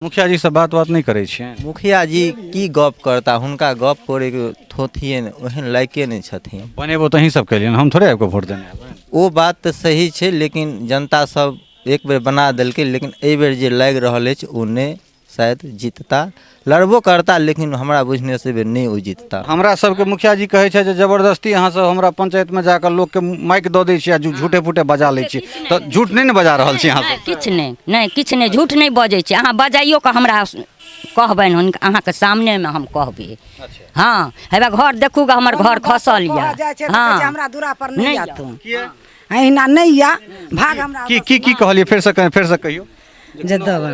मुखिया जी से बात बात नहि करै छियै? मुखिया जी की गप करता, हुनका गप करैके थोथिए नहि, ओहन लायके नहि छथिन। बनेबो तऽ अहीं सब केलियै, हम थोड़े आबि कऽ वोट देने हेबै। ओ बात तऽ सही छै, लेकिन जनता सब एक बेर बना देलकै, लेकिन एहिबेर जे लागि रहल अछि ओ नहि शायद जीतता, लड़बो करता, लेकिन हमरा बुझने से एहिबेर नहि ओ जीतता। हमरा सबके मुखिया जी कहै छै जे जबरदस्ती अहाँ सब हमरा पंचायतमे जाकऽ लोकके माइक दऽ दै छियै आ झूठे फूटे बजा लै छियै, तऽ झूठ नहि ने बजा रहल छी अहाँ सब? किछु नहि, नहि किछु नहि, झूठ नहि बजै छी। अहाँ बजाइयो कऽ हमरा कहबनि, हुनका अहाँके सामनेमे हम कहबै। हँ, हेबे घर देखू गे, हमर घर खसल यऽ। जाइ छै तऽ कहै छै, हँ, हमरा दूरा पर नहि नहि आतू, अहिना नहि या भाग हमरा। की की की कहलियै? फेरसँ कहियौ जे देबै।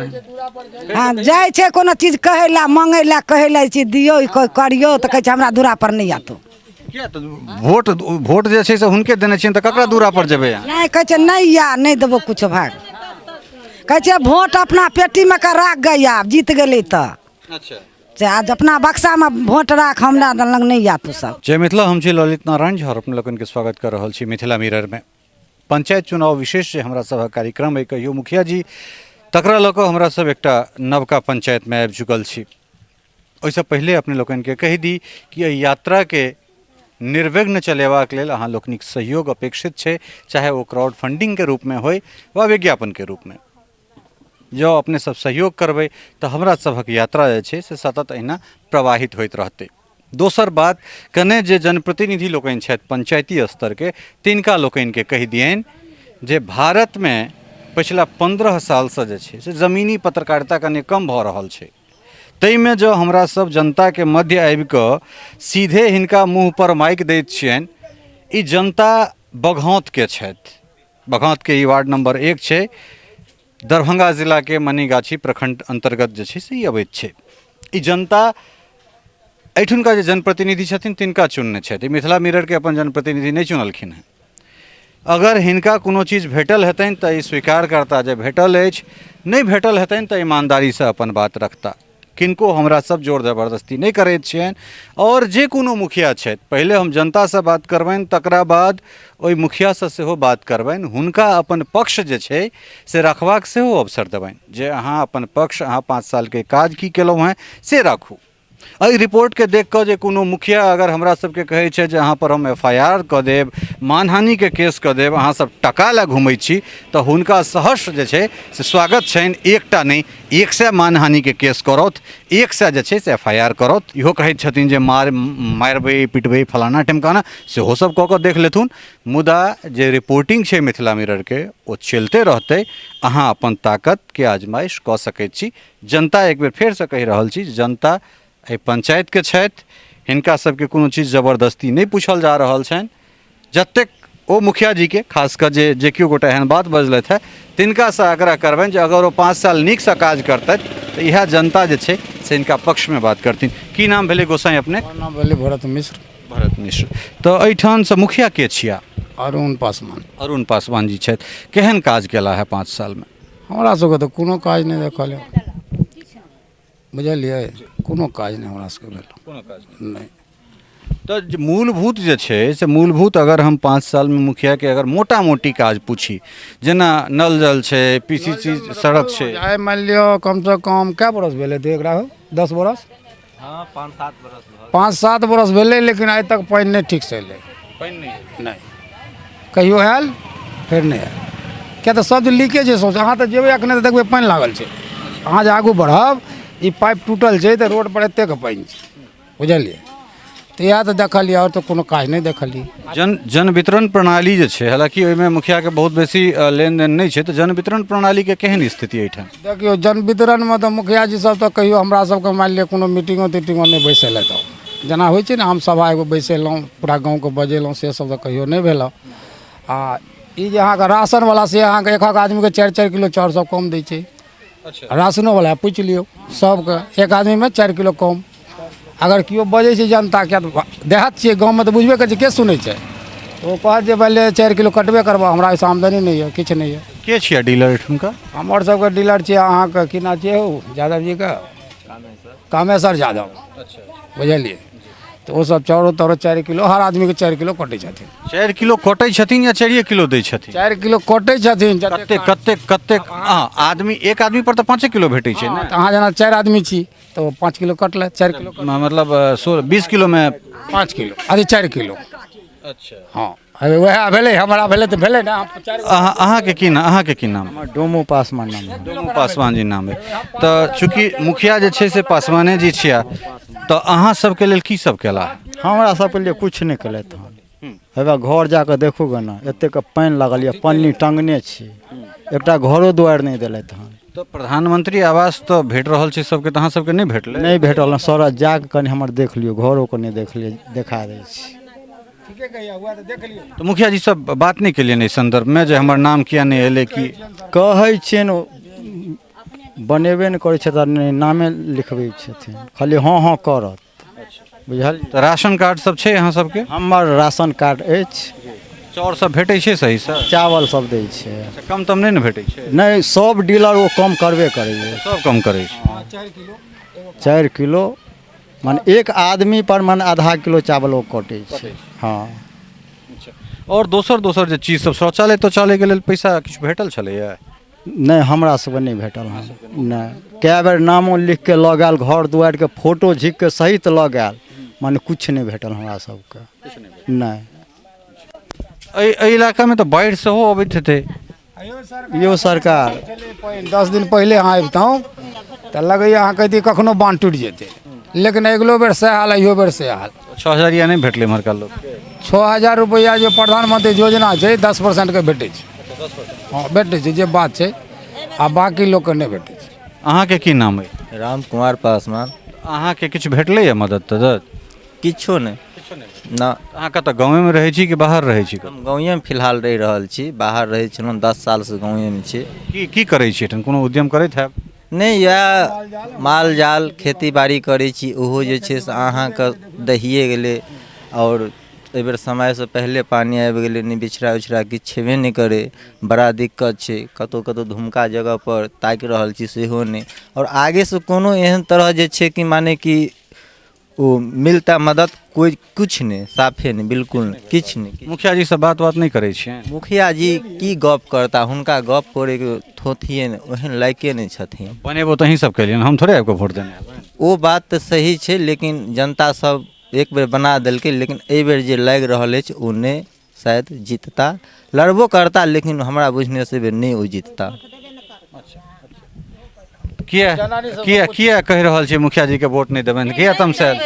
हँ, जाइ छै कोनो चीज कहै लए, मांगै लए, कहै लए ई चीज दियौ, ई करियौ, तऽ कहै छै हमरा दूरा पर नहि आतू। किया? तऽ वोट वोट जे छै से हुनके देने छियनि, तऽ ककरा दूरा पर जेबै अहाँ? नहि, कहै छै नहि या, नहि देबो किछो, भाग। कहै छै भोट अपना पेटीमे के राख गई, आब जीत गेलै तऽ से आज अपना बक्सामे भोट राख, हमरा लग नहि आतू सब। जय मिथिला, हम छी ललित नारायण झा और अपने लोकनिके स्वागत कर रहल छी मिथिला मिररमे। पंचायत चुनाव विशेष जे हमरा सभक कार्यक्रम अइ कहियो मुखिया जी, तकरा लऽ कऽ हमरा सब एकटा नवका पंचायतमे आबि चुकल छी। ओहिसँ पहिले अपने लोकनिके कहि दी कि एहि यात्राके निर्विघ्न चलेबाक लेल अहाँ लोकनिक सहयोग अपेक्षित छै, चाहे ओ क्राउड फंडिंगके रूपमे होइ वा विज्ञापनके रूपमे। जँ अपने सब सहयोग करबै तऽ हमरा सभक यात्रा जे छै से सतत एहिना प्रवाहित होइत रहतै। दोसर बात, कने जे जनप्रतिनिधि लोकनि छथि पंचायती स्तरके, तिनका लोकनिके कहि दियनि जे भारतमे पछिला 15 सालसँ जे छै से जमीनी पत्रकारिता कने कम भऽ रहल छै, ताहिमे जँ हमरा सब जनताके मध्य आबिकऽ सीधे हिनका मुँहपर माइक दैत छियनि, ई जनता बघौतके छथि। बघौतके ई वार्ड नम्बर 1 छै, दरभंगा जिलाके मनीगाछी प्रखंड अन्तर्गत जे छै से ई अबैत छै। ई जनता एहिठुनका जे जनप्रतिनिधि छथिन तिनका चुनने छथि, ई मिथिला मिररके अपन जनप्रतिनिधि नहि चुनलखिन हेँ। अगर हिनका कोनो चीज भेटल हेतनि तऽ ई स्वीकार करता जे भेटल अछि, नहि भेटल हेतनि तऽ ईमानदारीसँ अपन बात रखता। किनको हमरा सब जोर जबरदस्ती नहि करैत छियनि आओर जे कोनो मुखिया छथि, पहिले हम जनतासँ बात करबनि, तकरा बाद ओहि मुखियासँ सेहो बात करबनि, हुनका अपन पक्ष जे छै से रखबाक सेहो अवसर देबनि जे अहाँ अपन पक्ष, अहाँ 5 सालके काज की केलहुँ हेँ से राखू। एहि रिपोर्टके देख कऽ जे कोनो मुखिया अगर हमरा सबके कहै छै जे अहाँ पर हम एफ I R कऽ देब, मानहानिके केस कऽ देब, अहाँ सब टका लए घुमै छी, तऽ हुनका सहर्ष जे छै से स्वागत छनि। एकटा नहि, 100 मानहानिके केस करौथ, 100 जे छै से एफ I R करौथ। इहो कहैत छथिन जे मारबै पिटबै फलाना ढिमकाना, सेहो सब कऽ कऽ देख लेथुन, मुदा जे रिपोर्टिंग छै मिथिला मिररके ओ चलिते रहतै। अहाँ अपन ताकतके आजमाइश कऽ सकैत छी। जनता, एक बेर फेरसँ कहि रहल छी, जनता एहि पंचायतके छथि, हिनका सबके कोनो चीज जबरदस्ती नहि पूछल जा रहल छनि। जतेक ओ मुखिया जीके खास कऽ जे जे केओ गोटा एहन बात बजलथि हेँ तिनकासँ आग्रह करबनि जे अगर ओ 5 साल नीकसँ काज करतथि तऽ इएह जनता जे छै से हिनका पक्षमे बात करथिन। की नाम भेलै गोसाई अपने? हमर नाम भेलै भरत मिश्र। भरत मिश्र। तऽ एहिठामसँ मुखिया के छिया? अरुण पासवान। अरुण पासवान जी छथि। केहन काज केला है 5 सालमे? हमरा सबके तऽ कोनो काज नहि देखल यऽ, बुझलियै, कोनो काज नहि हमरा सबके भेल। कोनो काज नहि। तऽ जे मूलभूत जे छै से मूलभूत अगर हम 5 सालमे मुखियाके अगर मोटा मोटी काज पूछी, जेना नल जल छै, पी सी सी सड़क छै, आइ मानि लिअ कमसँ कम कए बरस भेलै तऽ एकरा हो 10 बरस? हँ, 5-7 बरस भऽ 5-7 बरस भेलै, लेकिन आइ तक पानि नहि ठीकसँ एलै। पानि नहि? नहि, कहियो आयल फेर नहि आयल, किया तऽ सब लीकेज छै सौंसे। अहाँ तऽ जेबै एखने तऽ देखबै पानि लागल छै, अहाँ जे आगू बढ़ब, ई पाइप टूटल छै तऽ रोड पर एतेक पानि छै, बुझलियै? तऽ इएह तऽ देखलियै, आओर तऽ कोनो काज नहि देखलियै। जन वितरण प्रणाली जे छै, हालाँकि ओहिमे मुखियाके बहुत बेसी लेनदेन नहि छै, तऽ जन वितरण प्रणालीके केहन स्थिति एहिठाम? देखियौ, जन वितरणमे तऽ मुखिया जी सब तऽ कहियो हमरा सबके मानि लिअ कोनो मीटिंगो तीटिंगो नहि बैसेलथि हँ। जेना होइ छै ने आम सभा एगो बैसेलहुँ, पूरा गाँवके बजेलहुँ, से सब तऽ कहियो नहि भेल हँ। आ ई जे अहाँके राशनवला से अहाँके एकहक आदमीके 4-4 किलो चाउर सब कम दै छै। राशनोवला पूछि लियौ, सबके एक आदमीमे 4 किलो कम। अगर केओ बजै छै जनता, किया तऽ देहात छियै, गाँवमे तऽ बुझबे करै छियै के सुनै छै, ओ कहत जे मानि लिअ 4 किलो कटबे करबह, हमरा एहिसँ आमदनी नहि यऽ, किछु नहि यऽ। के छियै डीलर एहिठुनका? हमर सबके डीलर छियै अहाँके की नाम छियै हौ यादव जीके, कामेश्वर यादव, बुझलियै? तऽ ओसभ चाउरो ताउरो 4 किलो हर आदमीके 4 किलो कटै छथिन। 4 किलो कटै छथिन या 4 किलो दै छथिन? 4 किलो कटै छथिन। कतेक कतेक कतेक आदमी? एक आदमी पर तऽ 5 किलो भेटै छै ने। तऽ अहाँ जेना 4 आदमी छी तऽ ओ 5 किलो कटलै, 4 किलो मतलब 20 किलोमे 5 किलो, अरे 4 किलो। अच्छा हँ, अरे वएह भेलै, हमरा भेलै तऽ भेलै ने। अहाँके की नाम? अहाँके की नाम? डोमू पासवान नाम है। डोमू पासवान जी नाम है। तऽ चूँकि मुखिया जे छै से पासवाने जी छिया, तऽ अहाँ सबके लेल की सब केला? हमरा सबके लिए किछु नहि केलथि हन। हेबे घर जाकऽ देखू गे ने, एतेक पानि लागल यऽ, पन्नी टङ्गने छी, एकटा घरो दुआरि नहि देलथि हन। तऽ प्रधानमंत्री आवास तऽ भेट रहल छै सबके, तऽ अहाँ सबके नहि भेटलै? नहि भेटल हन सर, जाकऽ कनि हमर देख लियौ, घरोके नहि देख लियौ, देखा दै छी। तऽ मुखिया जी सब बात नहि केलियनि एहि सन्दर्भमे जे हमर नाम किया नहि एलै? की कहै छियनि, बनेबे नहि करै छथि, नहि नामे लिखबै छथिन, खाली हँ हँ करत, बुझल। तऽ राशन कार्ड सब छै अहाँ सबके? हमर राशन कार्ड अछि। चाउर सब भेटै छै सहीसँ? चावल सब दै छै। कम तम नहि ने भेटै छै? नहि, सब डीलर ओ कम करबे करैए। सब कम करै छै। 4 किलो माने एक आदमी पर माने आधा किलो चावल ओ कटै छै। हँ। आओर दोसर दोसर जे चीज सब, शौचालय तौचालयके लेल पैसा किछु भेटल छलैए? नहि, हमरा सबके नहि भेटल हन। नहि, कए बेर नामो लिखके लऽ गेल, घर दुआरिके फोटो झिकके सहित लऽ गेल, माने किछु नहि भेटल हमरा सबके। नहि। एहि इलाकामे तऽ बाढ़ि सेहो अबैत हेतै? यौ सरकार, 10 दिन पहिले अहाँ अबितहुँ तऽ लगैए अहाँ कहितियै कखनो बान्ह टूटि जेतै, लेकिन अगिलो बेर सएह हाल, अहियो बेर सएह हाल। 6000 नहि भेटलै एम्हरका लोकके? 6000 रुपैआ जे प्रधानमंत्री योजना छै 10%के भेटै छै। हँ, भेटै छै जे बात छै, आ बाँकी लोकके नहि भेटै छै। अहाँके की नाम अइ? राम कुमार पासवान। अहाँके किछु भेटलैए मदद तदद? किछो नहि ना। अहाँ कतऽ गाँवेमे रहै छी कि बाहर रहै छी? हम गाँवेमे फिलहाल रहि रहल छी, बाहर रहै छलहुँ, 10 सालसँ गाँवेमे छी। की की करै छी एहिठाम? कोनो उद्यम करैत हैब? नहि, इएह माल जाल खेती बाड़ी करै छी, ओहो जे छै से अहाँके दहिए गेलै। आओर एहिबेर समयसँ पहिले पानि आबि गेलै, नहि बिछड़ा उछड़ा किछु छेबे नहि करै, बड़ा दिक्कत छै। कतहु कतहु धुमका जगहपर ताकि रहल छी, सेहो नहि। आओर आगेसँ कोनो एहन तरह जे छै कि माने कि ओ मिलता मदद, कोइ किछु नहि, साफे नहि, बिल्कुल नहि, किछु नहि। मुखिया जी से बात बात नहि करै छियै? मुखिया जी की गप करता, हुनका गप करैके थोथिए नहि, ओहन लायके नहि छथिन। बनेबो तऽ अहीं सब केलियै, हम थोड़े आबि कऽ वोट देने हेबै। ओ बात तऽ सही छै, लेकिन जनता सब एक बेर बना देलकै, लेकिन एहिबेर जे लागि रहल अछि ओ नहि शायद जीतता। लड़बो करता, लेकिन हमरा बुझने से एहिबेर नहि ओ जीतता। किया किया किया कहि रहल छी मुखिया जी के वोट नहि देबनि? किया तमसायल?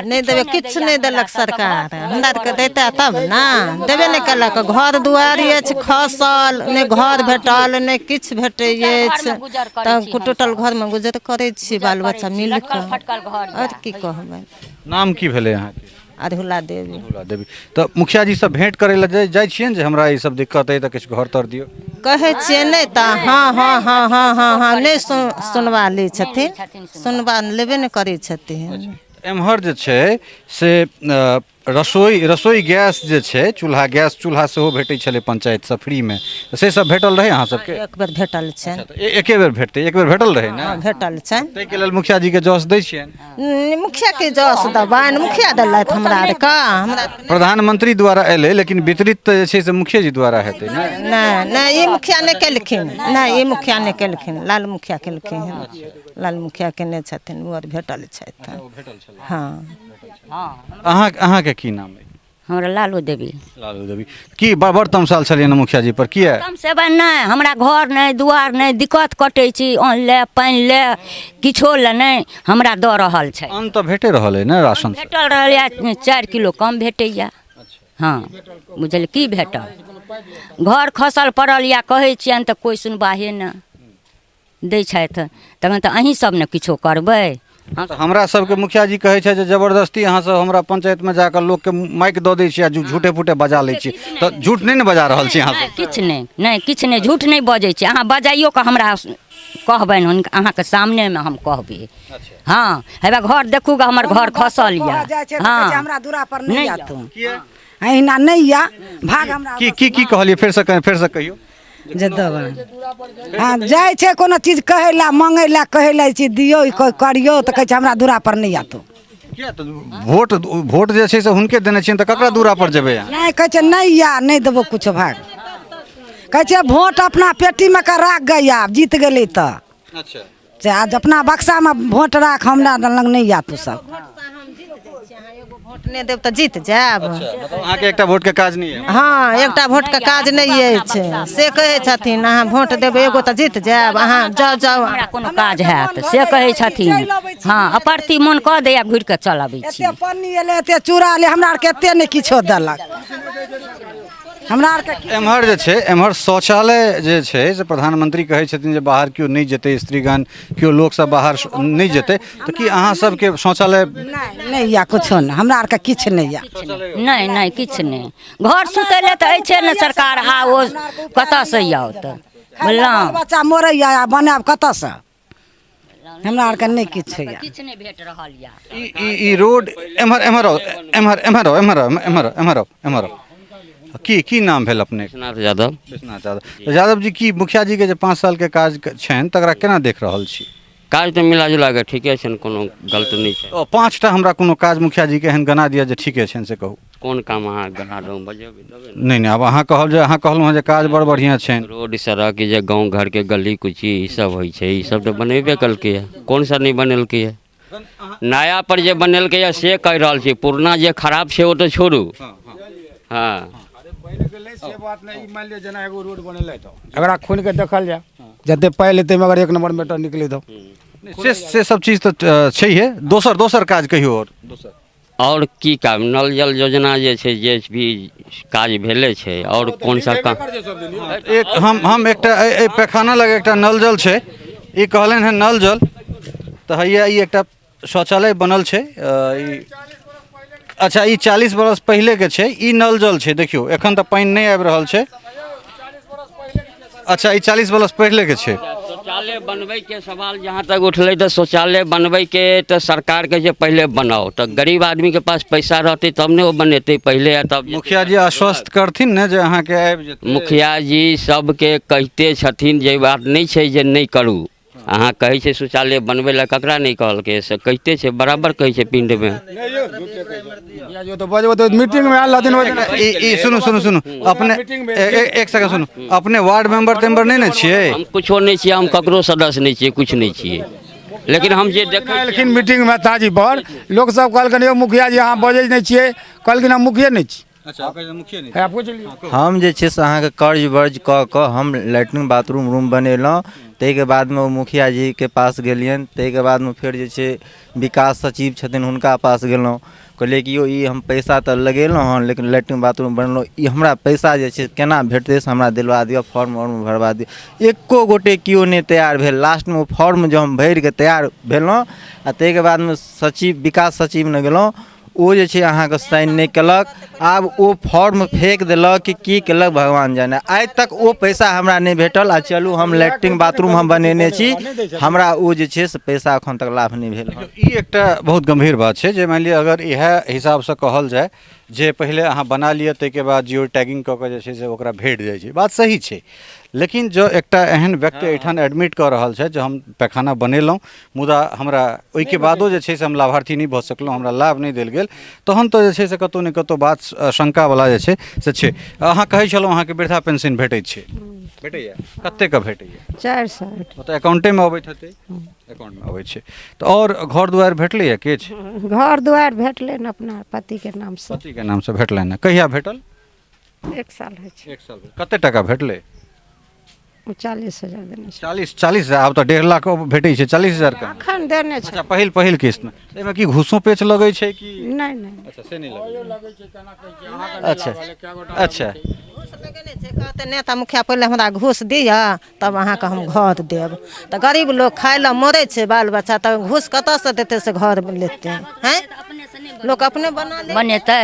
नहि देबै, किछु नहि देलक सरकार। हमरा आरके दैता तब ने, देबे नहि केलक। घर दुआरि अछि खसल, नहि घर भेटल, नहि किछु भेटै अछि, तऽ टूटल घरमे गुजर करै छी बाल बच्चा मिल कऽ। आओर की कहबै। नाम की भेलै अहाँके? अरहुला देवी। अरहुला देवी। तऽ मुखिया जी सब भेंट करै लए जाइ छियनि जे हमरा ई सब दिक्कत अइ तऽ किछु घर तर दियौ? कहै छियै नहि तऽ हँ हँ हँ हँ हँ हँ, नहि सुनबा लै छथिन, सुनबा लेबे नहि करै छथिन। एम्हर जे छै से रसोई गैस जे छै, चूल्हा गैस चूल्हा सेहो भेटै छलै पंचायतसँ फ्रीमे, से सब भेटल रहै अहाँ सबके? एक बेर भेटल छै। एके बेर भेटतै, एक बेर भेटल रहै ने? भेटल छै। ताहिके लेल मुखिया जीके जस दै छियनि? मुखिया के जस देबनि, मुखिया देलथि हमरा आरके, हमरा प्रधानमंत्री द्वारा एलै, लेकिन वितरित तऽ जे छै से मुखिया जी द्वारा हेतै ने? नहि नहि, ई मुखिया नहि केलखिन, नहि ई मुखिया नहि केलखिन, लाल मुखिया केलखिन, लाल मुखिया केने छथिन, ओ आर भेटल छथि। हँ। अहाँके की नाम अइ? हमरा लालू देवी। लालू देवी। की बड़ तमसाल छलियै ने मुखिया जी पर? किया तमसेबै नहि, हमरा घर नहि दुआर नहि, दिक्कत कटै छी, अन्न ले पानि ले किछो ले नहि हमरा दऽ रहल छै। अन्न तऽ भेटे रहल अइ ने राशन? भेटल रहल यऽ, 4 किलो कम भेटैया। हँ बुझलियै की भेटल? घर खसल पड़ल यऽ, कहै छियनि तऽ कोइ सुनबाहे नहि दै छथि। तखन तऽ अहीँ सब ने किछो करबै। तऽ हमरा सबके मुखिया जी कहै छै जे जबरदस्ती अहाँ सब हमरा पंचायतमे जाकऽ लोकके माइक दऽ दै छियै आ झूठे फूटे बजा लै छियै, तऽ झूठ नहि ने बजा रहल छी अहाँ सब? किछु नहि, नहि किछु नहि, झूठ नहि बजै छी। अहाँ बजाइयो कऽ हमरा कहबनि, हुनका अहाँके सामनेमे हम कहबै। हँ, हेबे घर देखू गे, हमर घर खसल यऽ। हँ, हमरा दूरा पर नहि आयत, अहिना नहि या भाग हमरा। की की की कहलियै? फेरसँ कहियौ जे देबै। हँ, जाइ छै कोनो चीज कहै लए, मांगै लए, कहै लए ई चीज दियौ, ई करियौ, तऽ कहै छै हमरा दूरा पर नहि आयत। किया तऽ वोट वोट जे छै से हुनके देने छियनि तऽ ककरा दूरा पर जेबै अहाँ नहि कहै छै नहि या नहि देबो किछो भाग कहै छै भोट अपना पेटीमे के राख गई आब जीत गेलै तऽ अच्छा से आज अपना बक्सामे भोट राख हमरा लग नहि या तू सब भोट नहि देब तऽ जीत जायब मतलब अहाँके एकटा वोटके काज नहि यऽ हँ एकटा भोटके काज नहि अछि से कहै छथिन अहाँ भोट देबै एगो तऽ जीत जायब अहाँ जाउ जाउ हमरा कोनो काज हैत से कहै छथिन हँ अपर्ती मोन कऽ दैया घुरि कऽ चल अबै छी एते पन्नी एलै एते चूड़ा एलै हमरा आरके एते नहि किछो देलक हमरा आरके एम्हर जे छै एम्हर शौचालय जे छै से प्रधानमंत्री कहै छथिन जे बाहर केओ नहि जेतै स्त्रीगण केओ लोकसभ बाहर नहि जेतै तऽ की अहाँ सबके शौचालय नहि नहि यऽ किछो नहि हमरा आरके किछु नहि यऽ नहि नहि किछु नहि घर सुतै लए तऽ अछि ने सरकार आ ओ कतऽसँ आओत बुझलहुँ बच्चा मरैया आ बनायब कतऽसँ हमरा आरके नहि किछु यऽ किछु नहि भेट रहल यऽ ई ई ई रोड एम्हर एम्हर आउ एम्हर एम्हर आउ एम्हर आउ एम्हर आउ एम्हर आउ एम्हर आउ की की नाम भेल अपने विश्वनाथ यादव विश्वनाथ यादव तऽ यादव जी की मुखिया जीके जे 5 सालके काज छनि तकरा केना देख रहल छी काज तऽ मिला जुला कऽ ठीके छनि कोनो गलत नहि छै ओ 5टा हमरा कोनो काज मुखिया जीके एहन गना दिअ जे ठीके छनि से कहू कोन काम अहाँ गना दू बजेबै तबे ने नहि नहि आब अहाँ कहल जे अहाँ कहलहुँ हँ जे काज बड़ बढ़िआँ छनि रोड सड़क जे गाँव घरके गली कुची ई सब होइ छै ई सब तऽ बनेबे केलकै हँ कोन सा नहि बनेलकै हँ नया पर जे बनेलकै हँ से कहि रहल छी पुरना जे खराब छै ओ तऽ छोड़ू हँ बनि गेलै से बात नहि ई मानि लिअ जेना एगो रोड बनेलै तऽ एकरा खूनि कऽ देखल जाय जते पाइ लेतै मगर एक नम्बर मेटर निकलै तऽ से से सब चीज तऽ छैहे दोसर दोसर काज कहियौ आओर दोसर आओर की काम नल जल योजना जे छै जे भी काज भेले छै आओर कोन सा काम एक हम हम एकटा एहि एहि पैखाना लग एकटा नल जल छै ई कहलनि हेँ नल जल तऽ हैया ई एकटा शौचालय बनल छै ई अच्छा ई 40 बरस पहिलेके छै ई नल जल छै देखियौ एखन तऽ पानि नहि आबि रहल छै अच्छा ई 40 बरस पहिलेके छै शौचालय बनबैके सवाल जहाँ तक उठलै तऽ शौचालय बनबैके तऽ सरकारके जे पहिले बनाउ तऽ गरीब आदमीके पास पैसा रहतै तब ने ओ बनेतै पहिले आ तब मुखिया जी आश्वस्त करथिन ने जे अहाँके आबि जेतै मुखिया जी सबके कहिते छथिन जे बात नहि छै जे नहि करू अहाँ कहै छै शौचालय बनबै लए ककरा नहि कहलकै से कहिते छै बराबर कहै छै पिण्डमे मुखिया जी तऽ बजबै तऽ मीटिंगमे आयल रहथिन ओहि दिन ई ई सुनू सुनू सुनू अपने एक सेकंड सुनू अपने वार्ड मेंबर तेम्बर नहि ने छियै हम कुछो नहि छियै हम ककरो सदस्य नहि छियै किछु नहि छियै लेकिन हम जे देखै एलखिन मीटिंगमे ताजी पर लोक सब कहलखिन यौ मुखिया जी अहाँ बजै नहि छियै कहलखिन हम मुखिये नहि छी अच्छा मुखिये नहि हे पूछि लियौ हम जे छै से अहाँके कर्ज वर्ज कऽ कऽ हम लैट्रिन बाथरूम रूम बनेलहुँ ताहिके बादमे ओ मुखिया जीके पास गेलियनि ताहिके बादमे फेर जे छै विकास सचिव छथिन हुनका पास गेलहुँ कहलियै कि यौ ई हम पैसा तऽ लगेलहुँ हँ लेकिन लैट्रिन बाथरूम बनेलहुँ ई हमरा पैसा जे छै केना भेटतै से हमरा दिलवा दिअ फॉर्म वार्म भरबा दिअ एको गोटे केओ नहि तैयार भेल लास्टमे ओ फॉर्म जँ हम भरिकऽ तैयार भेलहुँ आओर ताहिके बादमे सचिव विकास सचिव लग गेलहुँ ओ जे छै अहाँके साइन नहि केलक आब ओ फॉर्म फेक देलक कि की केलक भगवान जाने आइ तक ओ पैसा हमरा नहि भेटल आ चलू हम लैट्रिन बाथरूम हम बनेने छी हमरा ओ जे छै से पैसा एखन तक लाभ नहि भेल हँ ई एकटा बहुत गम्भीर बात छै जे मानि लिअ अगर इएह हिसाबसँ कहल जाय जे पहिले अहाँ बना लिअ ताहिके बाद जियो टैगिंग कऽ कऽ जे छै से ओकरा भेट जाइ छै बात सही छै लेकिन जँ एकटा एहन व्यक्ति एहिठाम एडमिट कऽ रहल छथि जे हम पैखाना बनेलहुँ मुदा हमरा ओहिके बादो जे छै से हम लाभार्थी नहि भऽ सकलहुँ हमरा लाभ नहि देल गेल तहन तऽ जे छै से कतहु ने कतहु बात शङ्कावला जे छै से छै अहाँ कहै छलहुँ अहाँके वृद्धा पेंशन भेटै छै भेटैए कतेकके भेटैए 400 ओतऽ अकाउंटेमे अबैत हेतै अकाउंटमे अबै छै तऽ आओर घर दुआरि भेटलैए किछु घर दुआरि भेटलै ने अपना पतिके नामसँ पतिके नामसँ भेटलनि हँ कहिया भेटल एक साल होइ छै एक साल भेल। कते टाका भेटलै ओ 40,000 देने छै 40,000 आब तऽ 1.5 लाख भेटै छै 40,000 के एखन देने छै अच्छा पहिल पहिल किस्तमे एहिमे की घूसो पेच लगै छै कि नहि नहि अच्छा से नहि लगै छै अच्छा अच्छा घूस लगेने छै कहतै नेता मुखिया पहिले हमरा घूस दिअ तब अहाँके हम घर देब तऽ गरीब लोक खाय लए मरै छै बाल बच्चा तऽ घूस कतऽसँ देतै से घर लेतै हैं लोक अपने बना ले बनेतै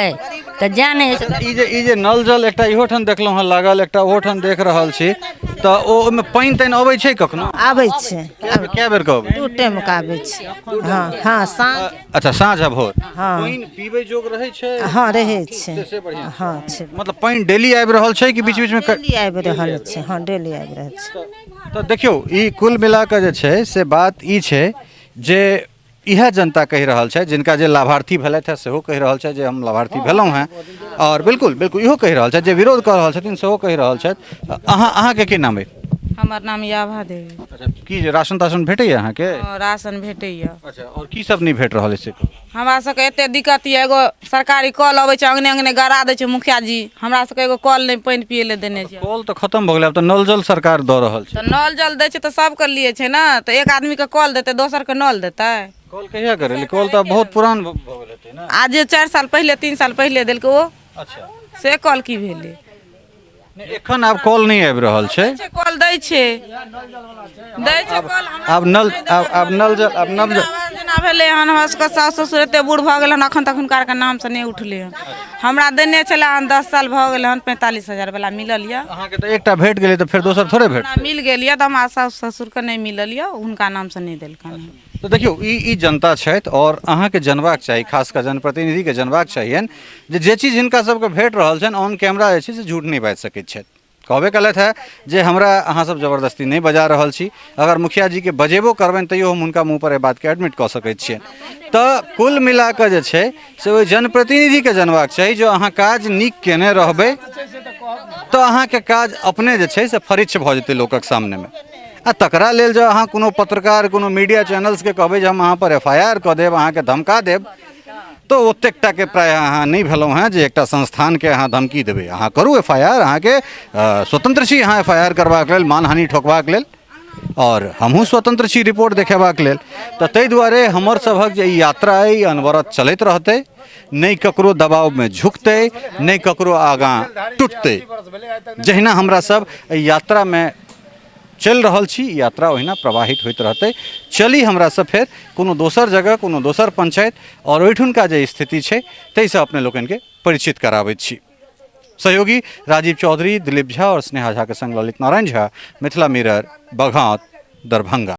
तऽ जाए नहि होइ छै ई जे ई जे नल जल एकटा इहो ठाम देखलहुँ हँ लागल एकटा ओहो ठाम देख रहल छी तऽ ओ ओहिमे पानि तानि अबै छै कखनो आबै छै कए बेर के अबै दू टाइम के आबै छै हँ हँ साँझ अच्छा साँझ आ भोर हँ। पानि पीबै जोग रहै छै हँ रहै छै से बढ़िआँ हँ छै मतलब पानि डेली आबि रहल छै कि बीच बीचमे डेली आबि रहल छै हँ डेली आबि रहल छै तऽ देखियौ ई कुल मिला कऽ जे छै से बात ई छै जे इएह जनता कहि रहल छथि जिनका जे लाभार्थी भेलथि हेँ सेहो कहि रहल छथि जे हम लाभार्थी भेलहुँ हेँ आओर बिल्कुल बिल्कुल इहो कहि रहल छथि जे विरोध कऽ रहल छथिन सेहो कहि रहल छथि। अहाँ अहाँके की नाम अइ? हमर नाम याभा देवी। अच्छा, की जे राशन ताशन भेटैए अहाँके? हँ, राशन भेटैए। अच्छा, आओर की सब नहि भेट रहल अइ से कहू। हमरा सबके एते दिक्कत यऽ, एगो सरकारी कल अबै छै अङ्गने अङ्गने गड़ा दै छै मुखिया जी, हमरा सबके एगो कल नहि पानि पियै लए देने छै। कल तऽ खतम भऽ गेलै, आब तऽ नल जल सरकार दऽ रहल छै। तऽ नल जल दै छै तऽ सबके लिए छै ने, तऽ एक आदमीके कल देतै दोसरके नल देतै? कल कहिया करेलै? कल तऽ आब बहुत पुरान भऽ गेल हेतै ने। आ जे 4 साल पहिले 3 साल पहिले देलकै ओ। अच्छा, से कल की भेलै? नहि, एखन आब कल नहि आबि रहल छै। कल दै छै, दै छै कल। आब नल आब नल जल आब नल जल जेना भेलै हन, हमरा सबके सास ससुर एते बूढ़ भऽ गेल हन, एखन तक हुनका आरके नामसँ नहि उठलै हन। हमरा देने छलै हन 10 साल भऽ गेल हन, 45,000 वाला मिलल यऽ। अहाँके तऽ एकटा भेट गेलै तऽ फेर दोसर थोड़े भेट। हमरा मिल गेल यऽ तऽ हमरा सास ससुरके नहि मिलल यऽ, हुनका नामसँ नहि देलकनि हन। तऽ देखियौ ई जनता छथि आओर अहाँके जनबाक चाही, खास कऽ जनप्रतिनिधिके जनबाक चाहियनि जे जे चीज हिनका सबके भेट रहल छनि ऑन कैमरा जे छै से झूठ नहि बाजि सकैत छथि। कहबे केलथि हेँ जे हमरा अहाँसब जबरदस्ती नहि बजा रहल छी, अगर मुखिया जीके बजेबो करबनि तैयो हम हुनका मुँहपर एहि बातके एडमिट कऽ सकैत छियनि। तऽ कुल मिलाकऽ जे छै से ओहि जनप्रतिनिधिके जनबाक चाही जे अहाँ काज नीक केने रहबै तऽ अहाँके काज अपने जे छै से फरिच्छ भऽ जेतै लोकक सामनेमे। आ तकरा लेल जँ अहाँ कोनो पत्रकार कोनो मीडिया चैनल्सके कहबै जे हम अहाँपर एफ I R कऽ देब, अहाँके धमका देब, तऽ ओतेक टाके प्रायः अहाँ नहि भेलहुँ हेँ जे एकटा संस्थानके अहाँ धमकी देबै। अहाँ करू एफ I R, अहाँके स्वतन्त्र छी अहाँ एफ I R करबाक लेल, मानहानि ठोकबाक लेल, आओर हमहूँ स्वतन्त्र छी रिपोर्ट देखेबाक लेल। तऽ ताहि दुआरे हमर सभक जे ई यात्रा अइ अनवरत चलैत रहतै, नहि ककरो दबावमे झुकतै, नहि ककरो आगाँ टुटतै। जहिना हमरा सब एहि यात्रामे चलि रहल छी, यात्रा ओहिना प्रवाहित होइत रहतै। चली हमरा सब फेर कोनो दोसर जगह, कोनो दोसर पंचायत, आओर ओहिठुनका जे स्थिति छै ताहिसँ अपने लोकनिके परिचित कराबैत छी। सहयोगी राजीव चौधरी, दिलीप झा और स्नेहा झा के संग ललित नारायण झा, मिथिला मिरर, बघात, दरभंगा।